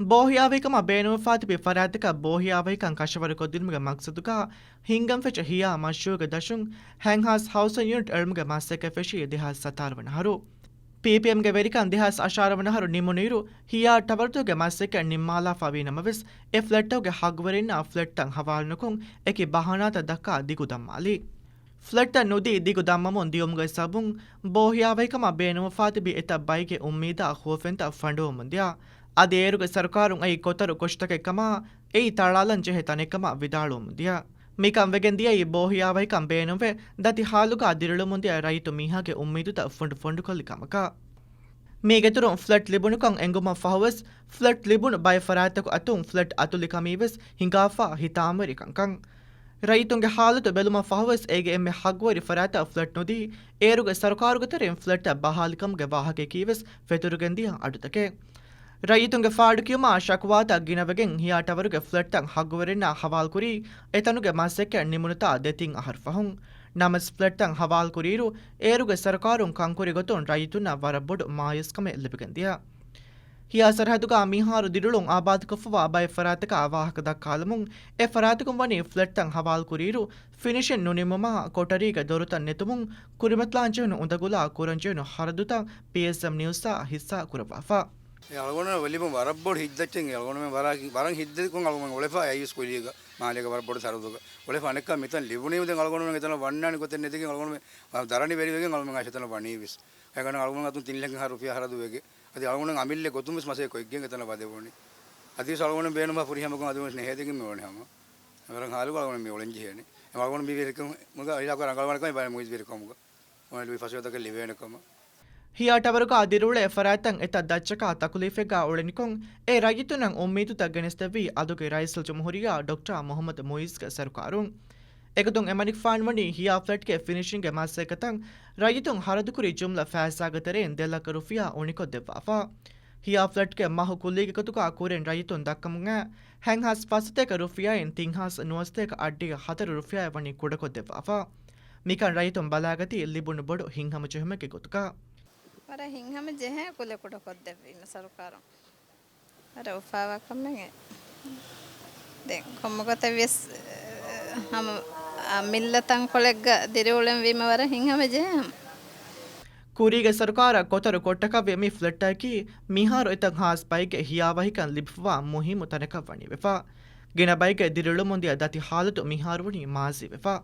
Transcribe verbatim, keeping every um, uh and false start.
ބޯހިޔާވަހިކަމަށް ބޭނުންވެފާތިބި ފަރާތްތަކަށް ބޯހިޔާވަހިކަން ކަށަވަރުކޮށްދިނުމުގެ މަގްސަދުގަ ހިންގަންފެށި ހިޔާ މަޝްރޫޢުގެ ދަށުން ހެންހާސް ހައުސިން ޔުނިޓް އެޅުމުގެ މަސައްކަތް ފެށީ ދެހާސް ސަތާރަ ވަނަ އަހަރު. ޕީޕީއެމްގެ ވެރިކަން ދެހާސް އަށާރަ ވަނަ އަހަރު ނިމުނުއިރު، ހިޔާ ޓަވަރުތަކުގެ މަސައްކަތް ނިންމާލާފަ ވީ ނަމަވެސް، އެ ފްލެޓްތަކުގެ ހައްގުވެރިންނާ ފްލެޓްތައް ހަވާލުނުކޮށް، އެކި ބަހާނާތައް ދައްކާ ދިގު ދަންމާލި. ފްލެޓްތައް ނުދީ ދިގު ދަންމަމުން ދިޔުމުގެ ސަބަބުން، ބޯހިޔާވަހިކަމަށް ބޭނުންވެފާތިބި އެތައް ބައެއްގެ އުއްމީދާ ހުވަފެންތައް ފަނޑުވަމުން ދިޔަ. އަދި އޭރުގެ ސަރުކާރުން އެއީ ކޮތަރު ކޮށިތަކެއް ކަމާ، އެއީ ތަޅާލަން ޖެހޭ ތަނެއް ކަމަށް ވިދާޅުވަމުން ދިޔަ. މިކަން ވެގެން ދިޔައީ ބޯހިޔާވަހިކަން ބޭނުންވެ، ދަތި ހާލުގަ ދިރިއުޅެމުން ދިޔަ ރައްޔިތު މީހާގެ އުއްމީދުތައް ފޮނޑު ފޮނޑުކޮށްލި ކަމަކަށް. މީގެއިތުރުން ފްލެޓް ލިބުނުކަން އެނގުމަށް ފަހުވެސް، ފްލެޓް ލިބުނު ބައެއް ފަރާތްތަކު އަތުން ފްލެޓް އަތުލި ކަމީވެސް ހިނގާފަ ހިތާމަވެރި ކަންކަން. ރައްޔިތުންގެ ހާލަތު ބެލުމަށް ފަހުވެސް، އޭގެ އެންމެ ހައްގުވެރި ފަރާތަށް ފްލެޓް ނުދީ، އޭރުގެ ސަރުކާރުގެ ތެރެއިން ފްލެޓްތައް ބަހާލިކަމުގެ ވާހަކައަކީވެސް ފެތުރިގެން ދިޔަ އަޑުތަކެއް. ރައްޔިތުންގެ ފާޑުކިޔުމާ ޝަކުވާތައް ގިނަވެގެން ހިޔާ ޓަވަރުގެ ފްލެޓްތައް ހައްގުވެރިންނާ ހަވާލުކުރީ، އެތަނުގެ މަސައްކަތް ނިމުނުތާ ދެތިން އަހަރު ފަހުން. ނަމަވެސް ފްލެޓްތައް ހަވާލުކުރިއިރު، އޭރުގެ ސަރުކާރުން ކަންކުރި ގޮތުން ރައްޔިތުންނަށް ވަރަށް ބޮޑު މާޔަސްކަމެއް ލިބިގެން ދިޔަ. ހިޔާ ސަރަހައްދުގަ މިހާރު ދިރިއުޅުން އާބާދުކޮށްފަވާ ބައެއް ފަރާތަކާ ވާހަކަ ދައްކާލަމުން، އެ ފަރާތަކުން ވަނީ ފްލެޓްތައް ހަވާލުކުރިއިރު، ފިނިޝިން ނުނިމުމާ، ކޮޓަރީގެ ދޮރުތައް ނެތުމުން، ކުރިމަތިލާން ޖެހުނު އުނދަގުލާ ކުރަންޖެހުނު ހަރަދުތައް ޕީއެސްއެމް ނިއުސްއާ ހިއްސާ ކުރައްވާފަ. އެ އަޅުގަނޑު ލިބުން ވަރަށް ބޮޑު ހިތްދައްޗެއް. އެ އަޅުގަނޑުމެން ވަރަށް، ވަރަށް ހިތްދައްކޮށް އަޅުގަނޑުމެން އުޅެފަ އައިސް ކުރީގަ މާލޭގަ ވަރަށް ބޮޑު ސަރަހައްދުގަ އުޅެފަ. އަނެއްކާ މިތަން ލިބުނީމު ދެން އަޅުގަނޑުމެން އެތަނަށް ވަންނާނެ ގޮތެއް ނެތިގެން އަޅުގަނޑުމެން ދަރަނި ވެރިވެގެން އަޅުގަނޑުމެން އައިސް އެތަނަށް ވަނީވެސް. އެގަނޑަށް އަޅުގަނޑު އަތުން ތިން ލަކަ ހާ ރުފިޔާ ހަރަދު ވެގެ. އަދި އަޅުގަނޑު އަމިއްލަ ގޮތުން ވެސް މަސައްކަތް ކޮށްގެން އެތަނަށް ވަދެވުނީ. އަދިވެސް އަޅުގަނޑު ބޭނުމާ ފުރިހަމަކޮށް އަދިވެސް ނެހޭދެގެން މި އުޅެނީ ހަމަ. ވަރަށް ހާލުގަ އަޅުގަނޑު މި އުޅެން ޖެހޭނީ. އެ އަޅުގަނޑު މި ވެރިކަމުގަ އިލާކު ރަނގަޅުވާނެ ކަމެއް ބައެއް މުއިޒް ވެރިކަމުގަ. އޮންނަ ލުއި ފަސޭހަތަކެއް ލިބޭނެ ކަމަށް. ހިޔާ ޓަވަރުގަ ދިރިއުޅޭ ފަރާތްތައް އެތައް ދައްޗަކާ ތަކުލީފެއްގަ އުޅެނިކޮށް، އެ ރައްޔިތުންނަށް އުއްމީދުތައް ގެނެސްދެއްވީ އަދުގެ ރައީސުލްޖުމްހޫރިއްޔާ ޑޮކްޓަރ މުހައްމަދު މުއިއްޒުގެ ސަރުކާރުން. އެގޮތުން އެމަނިކުފާނު ވަނީ ހިޔާ ފްލެޓްގެ ފިނިޝިންގެ މަސައްކަތަށް ރައްޔިތުން ހަރަދުކުރި ޖުމްލަ ފައިސާގެ ތެރެއިން ދެ ލަކަ ރުފިޔާ އުނިކޮށްދެއްވާފަ. ހިޔާ ފްލެޓްގެ މަހު ކުއްލީގެ ގޮތުގަ ކުރިން ރައްޔިތުން ދައްކަމުން އައި، ހަތްހާސް ފަސްސަތޭކަ ރުފިޔާއިން ތިންހާސް ނުވަސަތޭކަ އަށްޑިހަ ހަތަރު ރުފިޔާއެއް ވަނީ ކުޑަކޮށްދެއްވާފަ. މިކަން ރައްޔިތުން ބަލާގަތީ ލިބުނު ބޮޑު ހިތްހަމަޖެހުމެއްގެ ގޮތުގަ. ވަރަށް ހިތްހަމަޖެހޭ ކުލަ ކުޑަކޮށްދެއްވީމަ ސަރުކާރުން. ވަރަށް އުފާވާ ކަމެއް. ދެން ކޮންމެ ގޮތެއް ވިޔަސް، ހަމަ އަމިއްލަ ތަންކޮޅެއްގަ ދިރިއުޅެން ވީމަ ވަރަށް ހިތްހަމަޖެހޭ ހަމަ. ކުރީގެ ސަރުކާރަށް ކޮތަރު ކޮށްޓަކަށްވި މި ފްލެޓްއަކީ މިހާރު އެތައް ހާސް ބައެއްގެ ހިޔާވަހިކަން ލިބިފަވާ މުހިއްމު ތަނަކަށް ވަނީވެފަ. ގިނަ ބައެއްގެ ދިރިއުޅެމުން ދިޔަ ދަތި ހާލަތު މިހާރު ވަނީ މާޒީވެފަ.